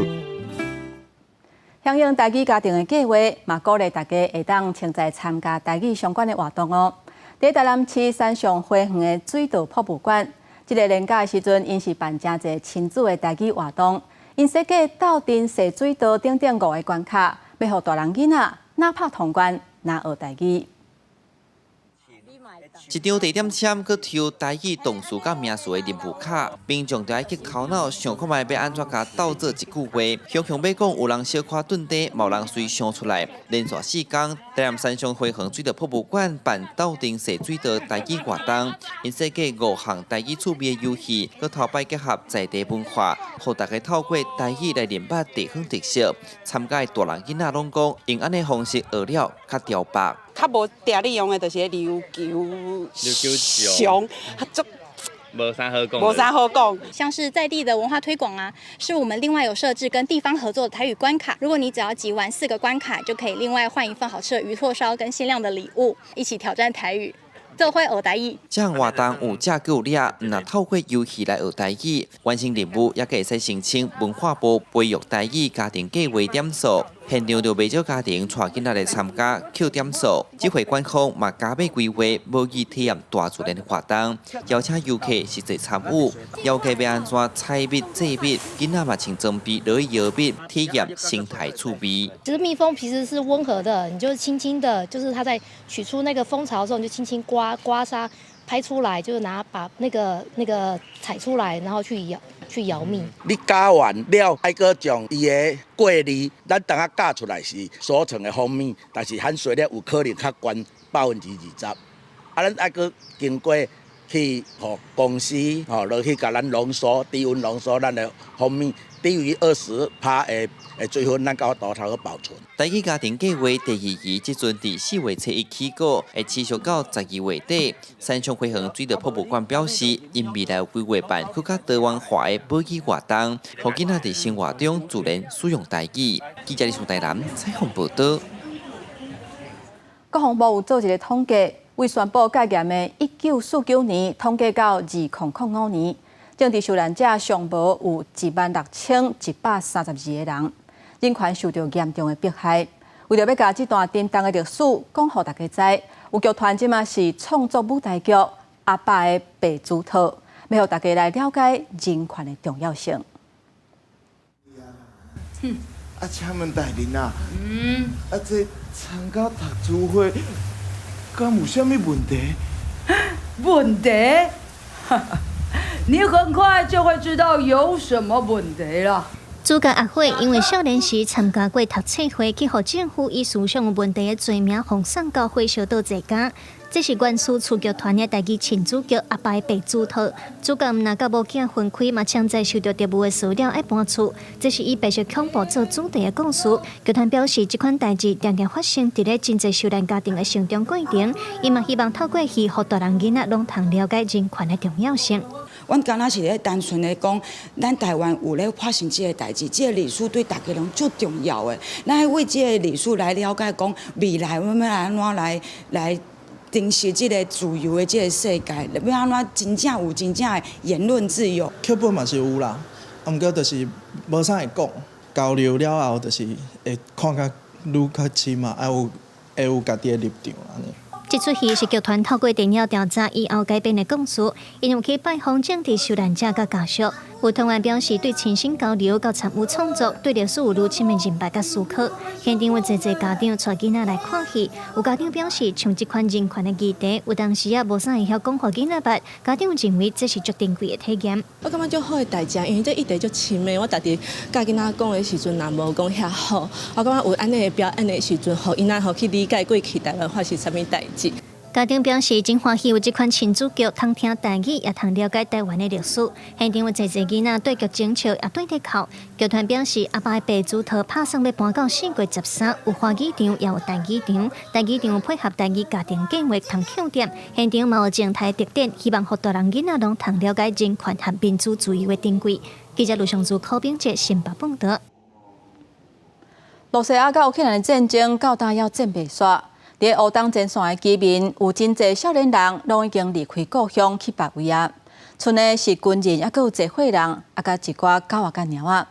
響應台語家庭的計劃，嘛鼓勵大家會當穿在參加台語相關的活動哦。佇台南市山上花園的水稻博物館，這个連假的時陣，𪜶是辦誠濟親子的台語活動，𪜶設計鬥陣踅水道等等五个關卡，欲予大人囡仔若拍通關，若學台語。一張地點籤，閣抽台語動詞佮名詞的任務卡，民眾就愛去頭腦想看覓欲按怎共鬥做一句話。雄雄欲講，有人小可頓低，嘛有人隨想出來。連續四工，台南山上花園水稻博物館辦鬥陣踅水道台語活動，𪜶設計五項台語趣味的遊戲，閣頭擺結合在地文化，予大家透過台語來認捌地方特色。參加的大人囡仔攏講，用按呢方式學了較牢縛。較無定咧用的，就是琉球熊，足無啥好講，無啥好講。像是在地的文化推廣啊，是我們另外有設置跟地方合作的台語關卡。如果你只要集完四個關卡，就可以另外換一份好吃的魚拓燒跟限量的禮物，一起挑戰台語，做伙學台語。這項活動有食閣有掠，毋但透過遊戲來學台語，完成任務也會使申請文化部培育台語家庭計劃點數。現場就袂少家庭帶囡仔來參加扣點數，這回官方嘛加碼規劃母語體驗大自然的活動，邀請遊客實際參與，了解欲按怎採蜜製蜜，囡仔嘛穿裝備落去搖蜜，體驗生態趣味。其實蜜蜂其實是溫和的，你就輕輕的，就是它在取出那個蜂巢的時候，你就輕輕刮刮痧，拍出來，就是拿把那個採出來，然後去搖。去搖蜜。你攪完了，愛閣將伊的過濾，咱當下攪出來是所成的蜂蜜，但是含水量有可能較懸20%。啊，咱愛閣經過去予公司吼落去共咱濃縮，低溫濃縮咱的蜂蜜，低於20%的水分，咱才有法度保存。台語家庭計劃第二期這陣佇4月初一起稿，會持續到12月底。山上花園水稻博物館表示，𪜶未來有規劃辦閣較多元化的母語活動，予囡仔佇生活中自然使用台語。記者李松台南採訪報導。國防部有做一个統計，為宣布戒嚴的1949年統計到2005年，政治受難者上無有16,132個人，人權受著嚴重的迫害。為著欲共這段沉重的歷史講予大家知，有劇團這馬是創作舞台劇《阿爸的白手套》，欲予大家來了解人權的重要性。啊，請問大人啊，啊，這參加讀書會，敢有啥物問題？問題？你很快就會知道有什麼問題了。主角阿火因為少年時參加過讀冊會，去予政府以思想有問題的罪名，予送到火燒島坐監。這是原始趣劇團的台語親子劇《阿爸的白手套》。主角毋但佮某囝分開，嘛槍在受著特務的騷擾愛搬厝。這是以白色恐怖做主題的故事。劇團表示，這款代誌定定發生佇咧真濟受難家庭的成長過程。伊嘛希望透過戲，予大人囡仔攏通了解人權的重要性。阮敢若是咧單純的講，咱台灣有咧發生這个代誌，這个歷史對大家攏足重要的。咱愛為這个歷史來了解，講未來阮欲按怎來珍惜這个自由的這个世界，欲按怎真正有真正的言論自由。劇本嘛是有啦，啊，毋過就是無啥會講，交流了後，就是會看較愈較深嘛，愛有會有家己的立場按呢。這齣戲是劇團透過電影調查以後改編的故事，𪜶有去拜訪政治受難者佮家屬。有團員表示，對親身交流佮參與創作，對歷史有愈深的認捌佮思考。現場有濟濟家長帶囡仔來看戲，有家長表示，像這款人權的議題，有當時也無啥會曉講予囡仔捌，家長認為這是足珍貴的體驗。我感覺足好的代誌，因為這議題足深的，我家己佮囡仔講的時陣，若無講遐好，我感覺有按呢的表演的時陣，予𪜶仔吼去理解過去台灣發生啥物代誌。家長表示，真歡喜有這款親子劇，通聽台語，也通了解台灣的歷史。現場有濟濟囡仔對劇情笑，也對咧哭。劇團表示，阿爸的白竹桃拍算欲搬到4月13，有華語場，也有台語場。台語場配合台語家庭計劃通慶典，現場嘛有靜態特展，希望予大人囡仔攏通了解人權和民主自由的珍貴。記者盧尚珠、柯炳哲新北報導。羅西亞佮烏克蘭的戰爭到今猶戰袂煞。佇烏東前線的居民有真濟少年人，攏已經離開故鄉去別位啊。賰的是軍人，猶閣有濟歲人，啊，佮一寡狗仔佮貓仔。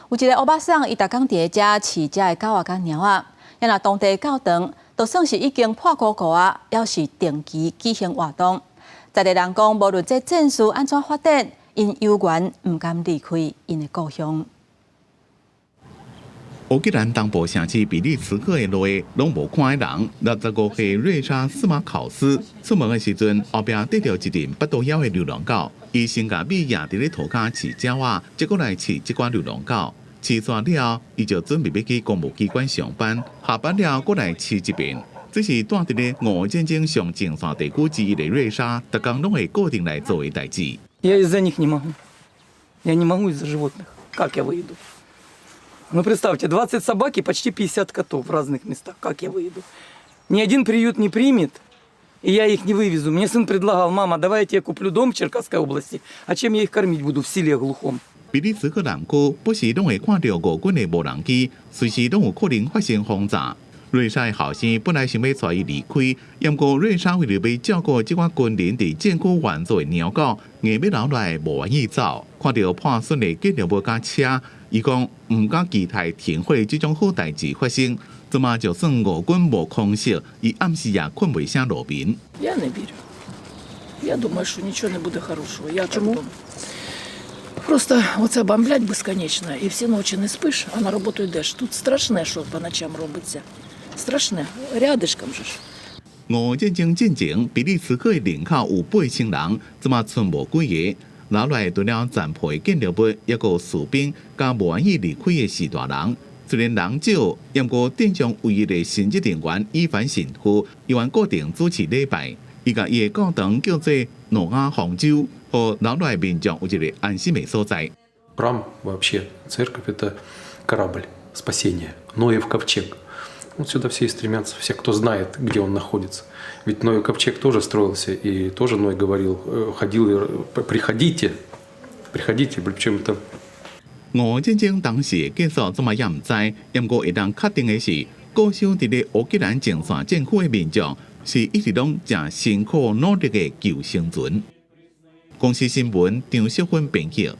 有一个歐巴桑，伊逐工佇咧遮飼遮的狗仔佮貓仔。若當地教堂，就算是已經破糊糊啊，猶是定期舉行活動。在地人講，無論這戰事按怎發展，𪜶猶原毋甘離開𪜶的故鄉。烏克蘭東部城市比利茨克的路攏無看的人，65歲瑞莎斯馬考斯出門的時陣，後壁綴著一陣腹肚枵的流浪狗，伊先共米攑佇咧塗跤飼鳥仔，才閣來飼這寡流浪狗。飼煞了，伊就準備欲去公務機關上班，下班了閣來飼一遍。這是蹛佇咧俄烏戰爭上前線地區之一的瑞莎，逐工攏會固定來做的代誌。 Я из-за них не могу. Я не могу из-за животных. Как я выеду? Ну, представьте, 20 собак и почти 50 котов в разных местах. Как я выеду? Ни один приют не примет, и я их не вывезу. Мне сын предлагал: «Мама, давай я тебе куплю дом в Черкасской области, а чем я их кормить буду в селе глухом?» 比利茨克南區不時攏會看著俄軍的無人機，隨時攏有可能發生轟炸。瑞莎的後生本來想欲帶伊離開，毋過瑞莎為著欲照顧這寡軍人佇戰區援助的貓狗，硬欲留落來，無願意走。看著破損的建築物佮車，伊講毋敢期待停火這種好代誌發生。這馬就算俄軍無空襲，伊暗時也睏袂啥落眠。 Я не вірю. Я думаю, що нічого не буде хорошого. Я Чому? Так думаю. Просто оце бомблять бесконечно, і всі ночі не спиш, а на роботу йдеш. Тут страшне, що по ночам робиться. Страшне. Рядышком же ж. 俄烏戰爭進前，比利茨克的人口有8000人，這馬賰無幾個。留落來除了殘破的建築物，猶閣有士兵佮無願意離開的序大人。雖然人少，毋過鎮上唯一的神職人員伊凡神父，猶原固定主持禮拜。伊共伊的教堂叫做諾亞方舟，予留落來民眾有一个安心的所在。 Храм вообще, церковь – это корабль спасения, Ноев ковчег. Вот сюда все и стремятся, все, кто знает, где он находится. Ведь Ноев ковчег тоже строился, и тоже Ной говорил, ходил, и «Приходите, приходите», причем это 俄烏戰爭當時的結束，這馬也毋知。毋過會當確定的是，固守佇咧烏克蘭前線戰區的民眾，是一直攏誠辛苦努力的求生存。公視新聞張淑芬編輯。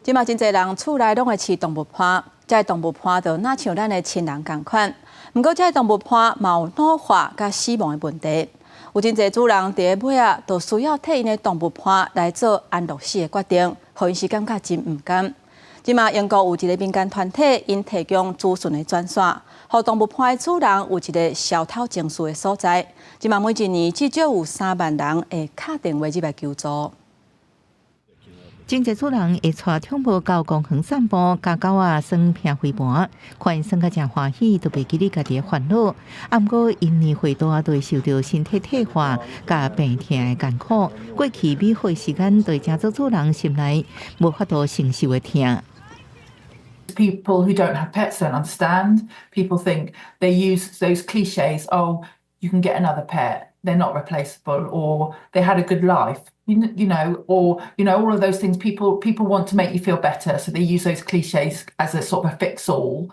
這馬真濟人厝內攏會飼動物伴，這个動物伴就若像咱的親人仝款。毋過，這个動物伴嘛有老化佮死亡的問題。有真濟主人佇尾仔，就需要替𪜶的動物伴來做安樂死的決定，予𪜶是感覺真毋甘。這馬英國有一个民間團體，𪜶提供諮詢的專線，予動物伴的主人有一个消透情緒的所在。這馬每一年至少有3萬人會敲電話入來求助。真濟主人會帶寵物到公園散步，共狗仔耍拚飛盤，看𪜶耍甲誠歡喜，就袂記得家己的煩惱。啊，毋過𪜶年歲大，就會受著身體退化佮病痛的艱苦。過去美好的時間，對誠濟主人心內無法度承受的疼。 People who don't have pets don't understand. People think they use those cliches: «Oh, you can get another pet, they're not replaceable,» or «they had a good life,» or all of those things. People want to make you feel better, so they use those cliches as a sort of a fix-all.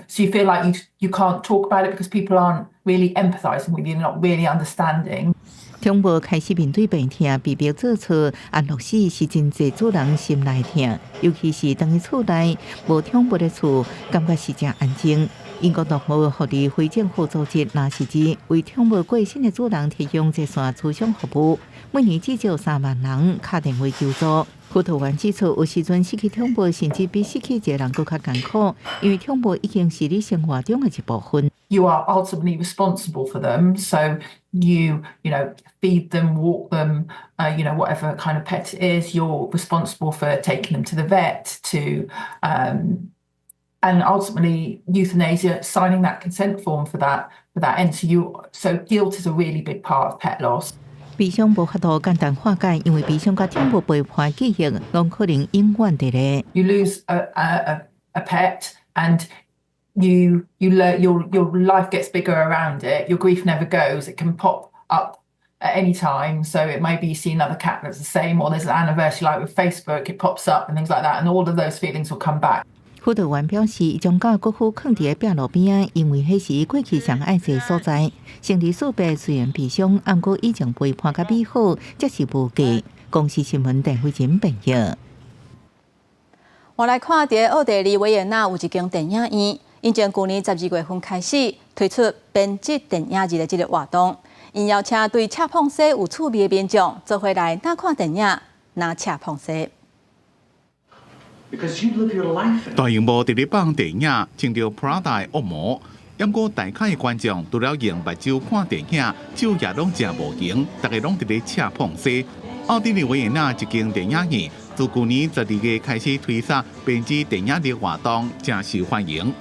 So you feel like you can't talk about it because people aren't really empathizing with you, not really understanding. 寵物開始面對病痛，被迫做出安樂死是真濟主人心內疼，尤其是當伊厝內無寵物的厝，感覺是誠安靜。英國動物福利非政府組織藍十字為寵物過身的主人提供熱線諮詢服務，每年至少3萬人敲電話求助。輔導員指出，有時陣失去寵物，甚至比失去一個人閣較艱苦，因為寵物已經是你生活中的一部分。 You are ultimately responsible for them, so you feed them, walk them, whatever kind of pet it is, you're responsible for taking them to the vet, and ultimately euthanasia, signing that consent form for that end. So guilt is a really big part of pet loss. 悲傷無法度簡單化解，因為悲傷佮寵物陪伴記憶，攏可能永遠佇咧。 You lose a pet and you learn your life gets bigger around it. Your grief never goes. It can pop up at any time. So it may be you see another cat that's the same, or there's an anniversary like with Facebook, it pops up and things like that, and all of those feelings will come back. 輔導員表示，將狗骨灰囥佇壁爐邊仔，因為彼是過去上愛坐所在。生離死別雖然悲傷，毋過以前陪伴佮美好，才是無價。公視新聞鄧慧珍編譯。我來看，佇奧地利維也納有一間電影院，𪜶從舊年12月份開始推出編織電影日的這個活動，𪜶邀請對車膨紗有趣味的民眾，做伙來若看電影，若車膨紗。大螢幕佇咧放電影，穿著 Prada 的惡魔。毋過大咖的觀眾除了用目睭看電影，手也攏誠無閒，逐家攏佇咧車膨紗。奧地利維也納一間電影院，自舊年12月開始推出編織電影日活動，誠受歡迎。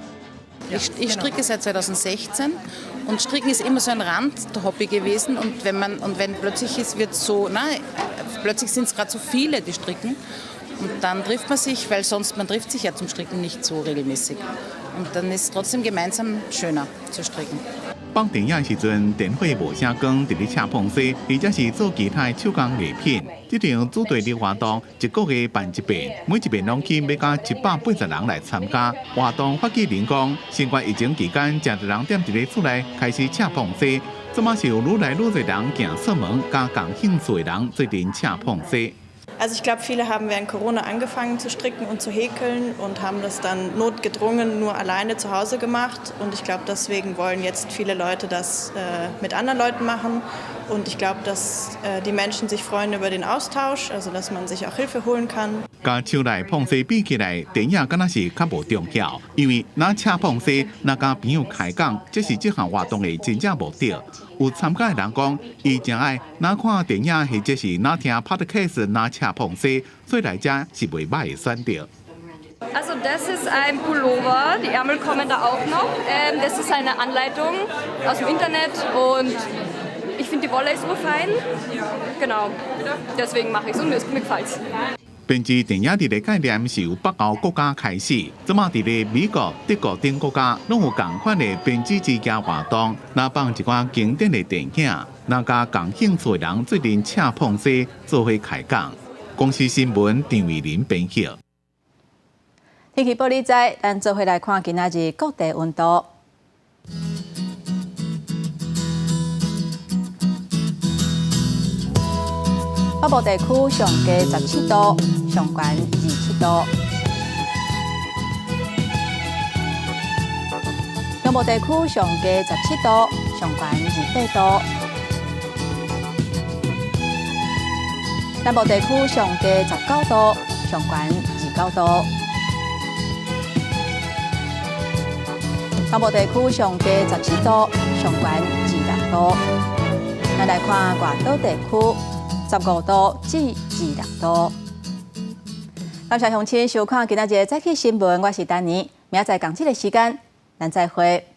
Ich stricke seit 2016 und Stricken ist immer so ein Randhobby gewesen und wenn man und wenn plötzlich es wird so, na, plötzlich sind es gerade so viele, die stricken und dann trifft man sich, weil sonst man trifft sich ja zum Stricken nicht so regelmäßig und dann ist es trotzdem gemeinsam schöner zu stricken. 放電影時陣，電火無聲光，佇咧車膨紗，或者是做其他手工藝品。這場主題的活動一個月辦一遍，每一遍攏吸引欲共180人來參加。活動發起人講，新冠疫情期間，誠濟人踮佇咧厝內開始車膨紗，這馬是有愈來愈濟人行出門，佮共興趣的人做陣車膨紗。 Also ich glaube, viele haben während Corona angefangen zu stricken und zu häkeln und haben das dann notgedrungen nur alleine zu Hause gemacht. Und ich glaube, deswegen wollen jetzt viele Leute das mit anderen Leuten machen. Und ich glaube, dass die Menschen sich freuen über den Austausch, also dass man sich auch Hilfe holen kann. 佮手內膨紗比起來，電影敢若是較無重要，因為若車膨紗，若佮朋友開講，這是這項活動的真正目的。有參加的人講，伊誠愛若看電影或者是若聽 podcast，若車膨紗，所以來遮是袂䆀的選擇。 Also das ist ein Pullover, die Ärmel kommen da auch noch. Das ist eine Anleitung aus dem Internet und ich finde, die Wolle ist urfein. Genau, deswegen mache ich es und mir gefällt's. 編織電影日的概念是由北歐國家開始，這馬佇咧美國、德國等國家攏有仝款的編織之家活動，若放一寡經典的電影，若佮共興趣的人做陣車膨紗做伙開講。公視新聞張偉林編譯。天氣報你知，咱做伙來看今仔日各地溫度。北部地區上低17度，上懸27度。中部地區上低17度，上懸28度。南部地區上低19度，上懸29度。東部地區上低17度，上懸26度。咱來看外島地區。15度至26度。感謝鄉親收看今仔日的早起新聞，我是丹妮，明仔載仝這个時間，咱再會。